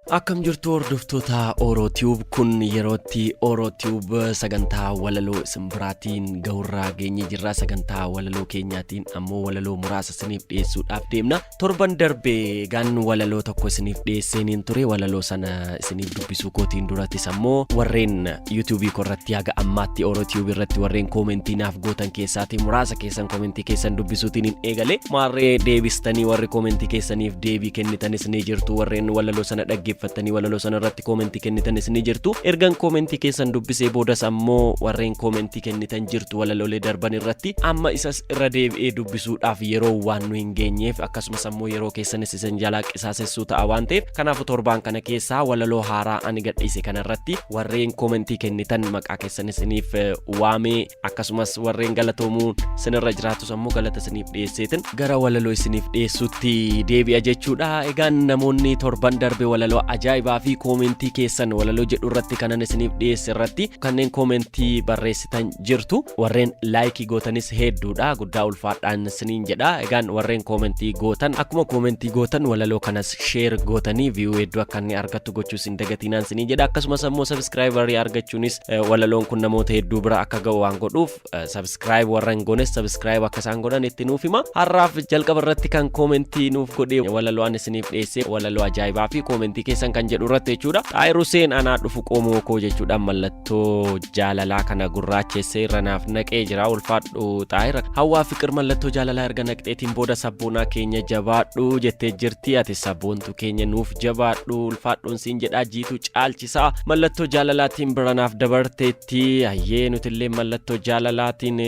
Akkam jirtu hordoftoota Orotube, kun yerootti Orotube sagantaa walaloo isin biraatiin gahurraa geenye jirra. Sagantaa walaloo keenyaatiin ammoo walaloo muraasa isiniif dhiyeessuudhaaf deemna. Torban darbe gaan walaloo tokko isiniif dhiyeesseeniin ture. Walaloo sana isiniif dubbisuu kootiin durattis ammoo warreen YouTube korratti haga ammaatti Orotube irratti warreen koomentii naaf gootan keessaatii muraasa keessan koomentii keessan dubbisuutiin hin eegale. Maarree deebistanii warri koomentii keessaniif deebii kennitanis ni jirtu, warreen walaloo sana dhaggeeffattanii walaloo sana irratti koomentii kennitanis ni jirtu. Ergan koomentii keessan dubbisee boodas ammoo warreen koomentii kennitan jirtu walaloolee darban irratti. Amma isas irra deebi'ee dubbisuudhaaf yeroo waan nu hin geenyeef, akkasumas ammoo yeroo keessanis isin jalaa qisaasessuu ta'a waan ta'eef, kanaafuu torbaan kana keessaa walaloo haaraa ani gadhiise kanarratti warreen koomentii kennitan maqaa keessan isiniif waamee, akkasumas warreen galatoomuu sinirra jiraatus ammoo galata isiniif dhiyeesseetin gara walaloo isiniif dhiyeessuutti deebi'a jechuudha. Egaan namoonni torban darbe walaloo ajaa'ibaa fi koomentii keessan walaloo jedhu irratti kanan isiniif dhiyeesse irratti kanneen koomentii barreessitan jirtu, warreen laayikii gootanis hedduudha, guddaa ulfaadhaan isiniin jedha. Egaan warreen koomentii gootan akkuma koomentii gootan walaloo kanas share gootanii view hedduu akka inni argattu gochuus hin dagatinaan isiniin jedha. Akkasumas ammoo subscriberii argachuunis walaloon kun namoota hedduu bira akka ga'u waan godhuuf, subscribe warra hin goones subscribe akka isaan godhan itti nuuf hima. Har'aaf jalqaba irratti kan koomentii nuuf godhe walaloo ani isiniif dhiyeesse, walaloo ajaa'ibaa fi koomentii keessan kan jedhu irratti jechuudha. Xaayir Huseen "Anaa dhufu qomoo koo" jechuudhaan mallattoo jaalalaa kana gurraachessee irra naaf naqee jira. Ulfaadhu, Xaayir. Hawwaa Fiqir mallattoo jaalalaa erga naqxeetiin booda "Sabboonaa keenya, jabaadhu" jettee jirti. Ati sabboontu keenya, nuuf jabaadhu, ulfaadhuun siin jedhaa. Jiituu Caalchisaa mallattoo jaalalaatiin bira naaf dabarteetti. Hayyee, nutillee mallattoo jaalalaatiin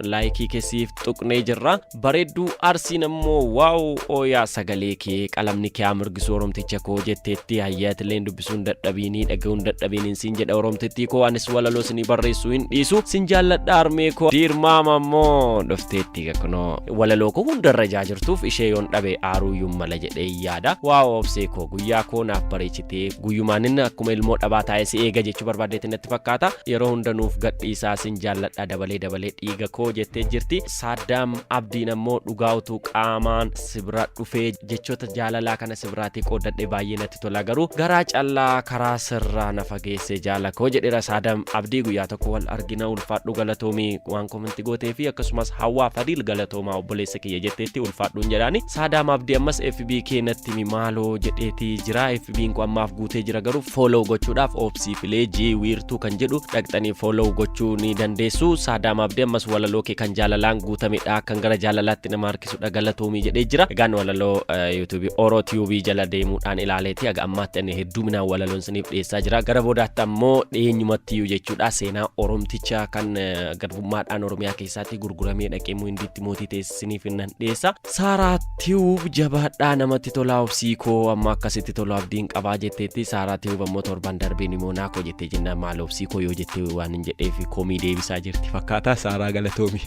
laayikii keessiif tuqnee jirra. Bareedduu Arsiin ammoo "Wow, ooyaa, sagalee kee qalamni kee haa mirgisu, oromticha koo" jetteetti. Hayyee, atilleen dubbisuun dadhabiinii dhaga'uun dadhabiiniin siin jedha, oromtittii koo. Anis walaloo isinii barreessuu hin dhiisu, sin jaalladha, armee koo. Diirmaama ammoo dhufteetti, kunoo walaloo koo hundarra ijaa jirtuuf ishee yoon dhabe aaruuyyuun mala jedhee yaada. "Wow, obsee koo, guyyaa koo naaf bareechitee, guyyumaan inni akkuma ilmoo dhabaa taa'ee si eega" jechuu barbaaddeetti natti fakkaata. "Yeroo hunda nuuf gadhiisaa, sin jaalladha, dabalee dabalee dhiiga koo" jettee jirti. Saaddaam Abdiin ammoo "Dhugaa utuu qaamaan si bira dhufee jechoota jaalalaa kana si biraatii qooddadhe baay'ee natti tola, garuu garaa callaa karaa sirraa na fageesse, jaala koo" jedheera Saadam Abdii. Guyyaa tokko wal argina. Ulfaadhu, galatoomii waan komentii gootee fi akkasumas Hawwaa Fadiil "Galatoomaa obboleessa kiyya" jetteetti, ulfaadhuun jedhaani. Saadaam Abdii ammas "FB kee natti himi maaloo" jedheetii jira. FB'n koo ammaaf guutee jira, garuu follow gochuudhaaf Obsii Filee G Wiirtuu kan jedhu dhaqxanii follow gochuu ni dandeessu. Saadaam Abdii ammas "Walaloo kee kan jaalalaan guutamedha, kan gara jaalalaatti nama harkisudha, galatoomii" jedhee jira. Egaan walaloo yuutuubii Oro Tiyuubii jala deemuudhaan ilaaleeti haga ammaatti ani hedduminaan walaloon isiniif dhiyeessaa jira. Gara boodaatti ammoo dhiyeenyumatti iyyuu jechuudha, seenaa Oromticha kan garbummaadhaan Oromiyaa keessaatti gurguramee dhaqee Hindiitti mootii teessiniif nan dhiyeessa. Saaraa Tiyuub "Jabaadhaa, namatti tolaa, obsii koo amma akkasitti tolu abdiin qabaa" jetteetti. Saaraa Tiyuub ammoo "Torban darbeen immoo naa koo" jettee jennaan, maal obsii koo yoo jettee waan hin jedheef komii deebisaa jirti fakkaata. Saaraa, galatoomi.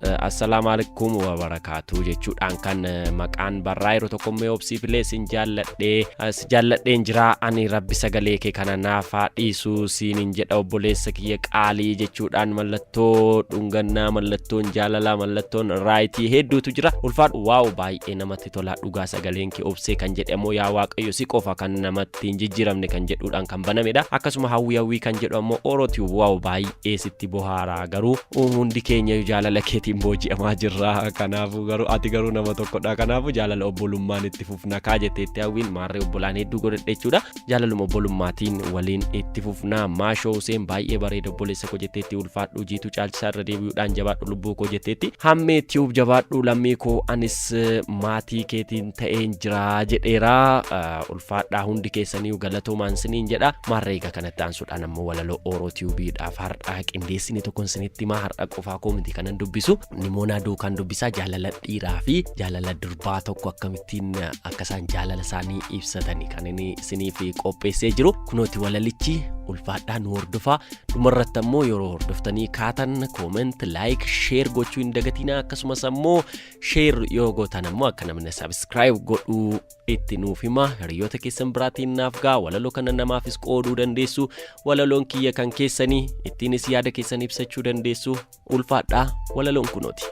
"Assalaamu alaikum wa barakaatu" jechuudhaan kan maqaan barraa yeroo tokko immoo "Obsiif illee sin jaalladhee, si jaalladheen jira ani, rabbi sagalee kee kana naaf haa dhiisu siin hin jedha, obboleessa kiyya qaalii" jechuudhaan mallattoo dhungannaa, mallattoon jaalalaa, mallattoon raayitii hedduutu jira. Ulfaadhu. "Wow, baay'ee namatti tola dhugaa sagaleen kee, obsee" kan jedhamu, "Yaa Waaqayyo, si qofa kan namatti hin jijjiiramne" kan jedhuudhaan kan banamedha. Akkasuma Hawwii Hawwii kan jedhu ammoo "Orootiif wow, baay'ee sitti bohaaraa, garuu hundi keenya jaalala keetiin booji'amaa jirra, kanaafuu garuu ati garuu nama tokkodha, kanaafuu jaalala obbolummaan itti fufna kaa" jetteetti Hawwiin. Maarree obbolaan hedduu godhadhe jechuudha, jaalaluma obbolummaatiin waliin itti fufnaa. Maashoo Huseen "Baay'ee bareeda, obboleessa koo" jetteetti, ulfaadhu. Jiituu Caalchisaa irra deebi'uudhaan "Jabaadhu, lubbuu koo" jetteetti. Hammee Tiyuub "Jabaadhu, lammii koo, anis maatii keetiin ta'een jira" jedheera. Ulfaadhaa, hundi keessanii galatoomaan siniin jedha. Maarree egaa kanatti aansuudhaan ammoo walaloo Ooroo Tiyuubiidhaaf har'a qindeessine tokkoon sinitti himaa. Har'a qofaa koo miti kanan dubbisu, Nimoonaa duukaan dubbisaa. Jaalala dhiiraa fi jaalala durbaa tokko akkamittiin akka isaan jaalala isaanii isaanii ibsatani kan inni isiniif qopheessee jiru. Kunooti walalichi, ulfaadhaa nu hordofaa. Dhumarratti ammoo yeroo hordoftanii kaatan comment, like, share gochuu hin dagatinaa. Akkasumas ammoo share yoo gootan ammoo akka namni subscribe godhuu itti nuuf hima. Hiriyoota keessan biraatiin naaf gaa. Walaloo kana namaafis qooduu dandeessu. Walaloon kiyya kan keessanii, ittiinis yaada keessan ibsachuu dandeessu. Ulfaadhaa, walaloon kunooti.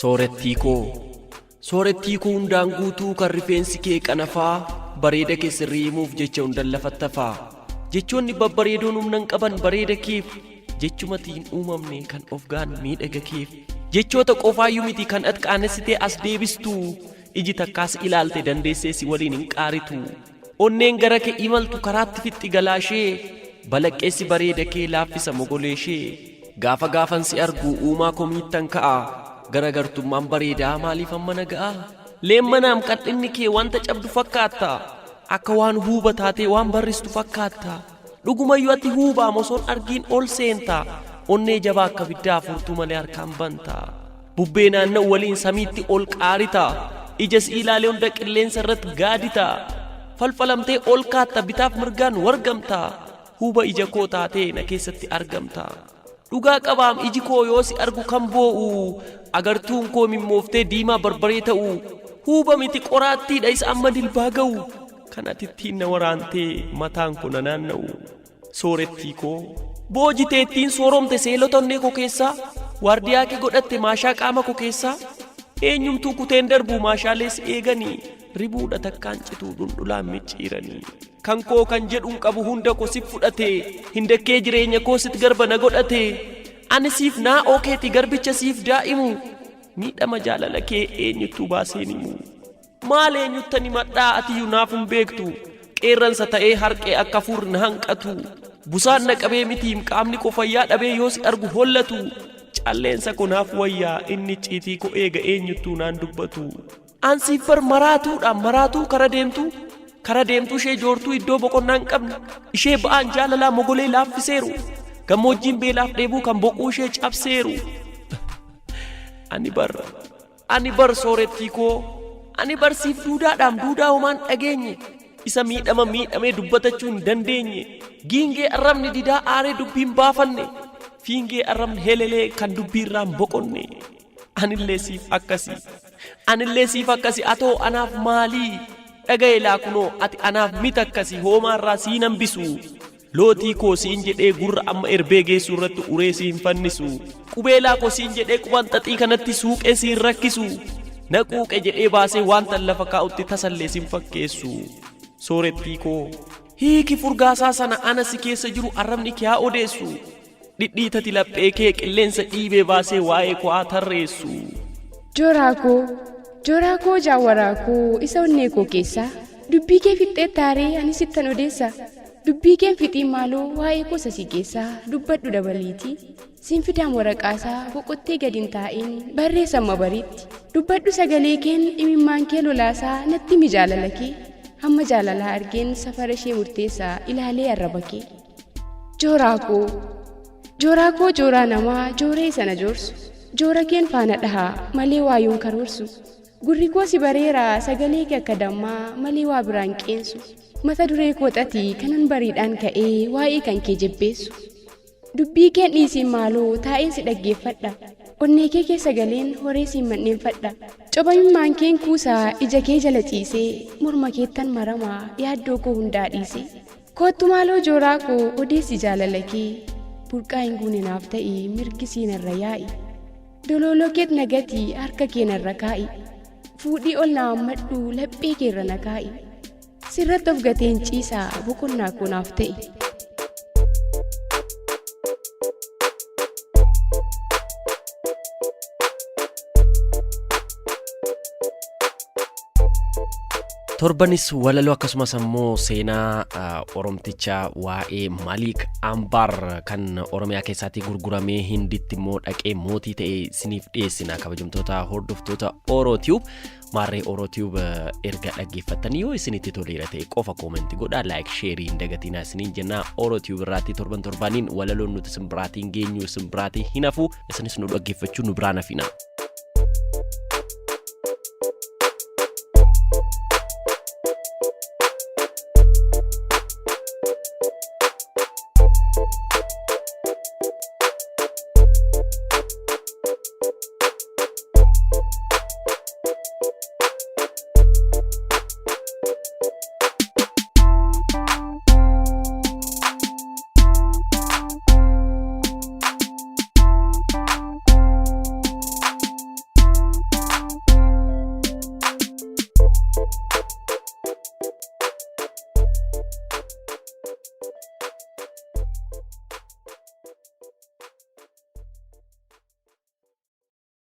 Soorettii koo, soorettii koo, hundaan guutuu kan rifeensi kee qanafaa, bareeda kee sirrii himuuf jecha hundan lafattafaa. Jechoonni babbareedoon humna hin qaban bareeda keef, jechumatiin uumamne kan of gaan miidhaga keef. Jechoota qofaayyuu miti kan at qaanessitee as deebistu, iji takkaas ilaalte dandeessee si waliin hin qaaritu. Onneen gara kee imaltu karaatti fixxi galaashee, balaqqeessi bareeda kee laaffisa mogoleeshee. Gaafa gaafan si argu uumaa komiittan ka'a, garagartummaan bareedaa maaliif amma na ga'a? Leemmanaam qal'inni kee wanta cabdu fakkaatta, akka waan huuba taatee waan barristu fakkaatta. Dhugumayyuu ati huubaa osoon argiin ol seenta, onnee jabaa akka biddaa furtuu malee harkaan banta. Bubbee naanna'u waliin samiitti ol qaarita, ija si ilaalee hunda qilleensa irratti gaadita. Falfalamtee ol kaatta, bitaaf mirgaan wargamta, huuba ija koo taatee na keessatti argamta. Dhugaa qabaam iji koo yoo si argu kan boo'u, agartuun koo mimmooftee diimaa barbaree ta'u. Huuba miti, qoraattiidha isa amma dilbaa ga'u, kan ati ittiin na waraantee mataan koo na naanna'u. Soorettii koo, boojitee ittiin sooromte seelota onnee koo keessaa, waardiyaa kee godhatte maashaa qaama koo keessaa. Eenyumtuu kuteen darbu maashaalee si eeganii, ribuudha takkaan cituu dhundhulaan micciiranii. Kan koo kan jedhuun qabu hunda koo sif fudhate, hindakkee jireenya koo sit garba na godhate. Ani siif naa'oo keeti, garbicha siif daa'imu, miidhama jaalala kee eenyuttuu baaseen himu? Maal eenyuttan himadhaa? Atiyyuu naaf hin beektu. Qeerransa ta'ee harqee akka furri na hanqatu, busaan na qabee mitiim qaamni koo fayyaa dhabee yoo si argu hollatu. Calleensa koo naaf wayyaa, inni icciitii koo eega, eenyuttuu naan dubbatu. Ansiif bar maraatuudha, maraatuu kara deemtuu, kara deemtuu ishee joortuu iddoo boqonnaa hin qabne, ishee ba'aan jaalalaa mogolee laaffiseeru, gammoojjiin beelaaf dheebuu kan boquu ishee cabseeru. Ani bar soorettii koo, ani bar siif duudaadhaam, duudaa homaan dhageenye, isa miidhama miidhamee dubbatachuu hin dandeenye, giingee arrabni didaa aaree dubbiin baafanne, fiingee arrabni helelee kan dubbiirraan boqonne. Anillee siif akkasi, anillee siif akkasi. Atoo anaaf maalii? Dhaga'e laa kunoo, ati anaaf miti akkasi, hoomaarraa siin hambisu. Lootii koo siin jedhee gurra amma erbee geessu irratti uree siin fannisu. Qubeelaa koo siin jedhee quban xaxii kanatti suuqee siin rakkisu. Na quuqe jedhee baasee wanta lafa kaa'utti tasallee siin fakkeessu. Soorettii koo, hiiki furgaasaa sana, ana si keessa jiru arrabni kee haa odeessu. Dhidhiitati laphee kee qilleensa dhiibee baasee waa'ee koo haa tarreessu. Jooraa koo, jooraa koo, jaawwaraa koo isa onnee koo keessaa, dubbii kee fixxee taaree ani sittan odeessa. Dubbii keen fixiin maaloo, waa'ee koo sasii keessaa dubbadhu dabaliitii. Siin fidaan waraqaasaa, boqottee gadi hin taa'in, barreessamma bariitti. Dubbadhu, sagalee keen imimmaan kee lolaasaa natti himi jaalala kee. Hamma jaalalaa argeen safara ishee murteessaa ilaalee arraba kee. Jooraa koo, jooraa koo, jooraa namaa jooree sana joorsu, joora keen faana dhahaa malee waayuun karoorsu. Gurri koo si bareera, sagalee kee akka dammaa malee waa biraan qeensu. Mata duree koo xatii kanan bariidhaan ka'ee waa'ee kan kee jebbeessu. Dubbii keen dhiisiin maaloo, taa'een si dhaggeeffadha. Onnee kee keessa galeen horee siin manneenfadha. Cobamimmaan keen kuusaa ija kee jala ciisee, morma keettan maramaa yaaddoo koo hundaa dhiisee. Koottu maaloo jooraa koo, odeessi jaalala kee. Burqaa hin guune naaf ta'i, mirgi siinarra yaa'i. Dolooloo keet nagati, harka kee narra kaa'i. Fuudhii ol na hammadhu, laphee keerra na kaa'i. Sirratti of gateen ciisaa, boqonnaa koo naaf ta'i. Torbanis walaloo akkasumas ammoo seenaa Oromticha waa'ee Maliik Ambaar kan Oromiyaa keessatti gurguramee Hinditti immoo dhaqee mootii ta'e isiniif dhiyeessina, kabajamtoota hordoftoota Orotube. Maarree Orotube erga dhaggeeffattanii yoo isinitti toleera ta'e qofa comment godhaa, like, share hin dagatinaa isiniin jennaa. Orotube irraatti torban torbaaniin walaloon nuti isin biraatiin geenyu isin biraatiin hin hafu. Isinis nu dhaggeeffachuu nu biraan hafina.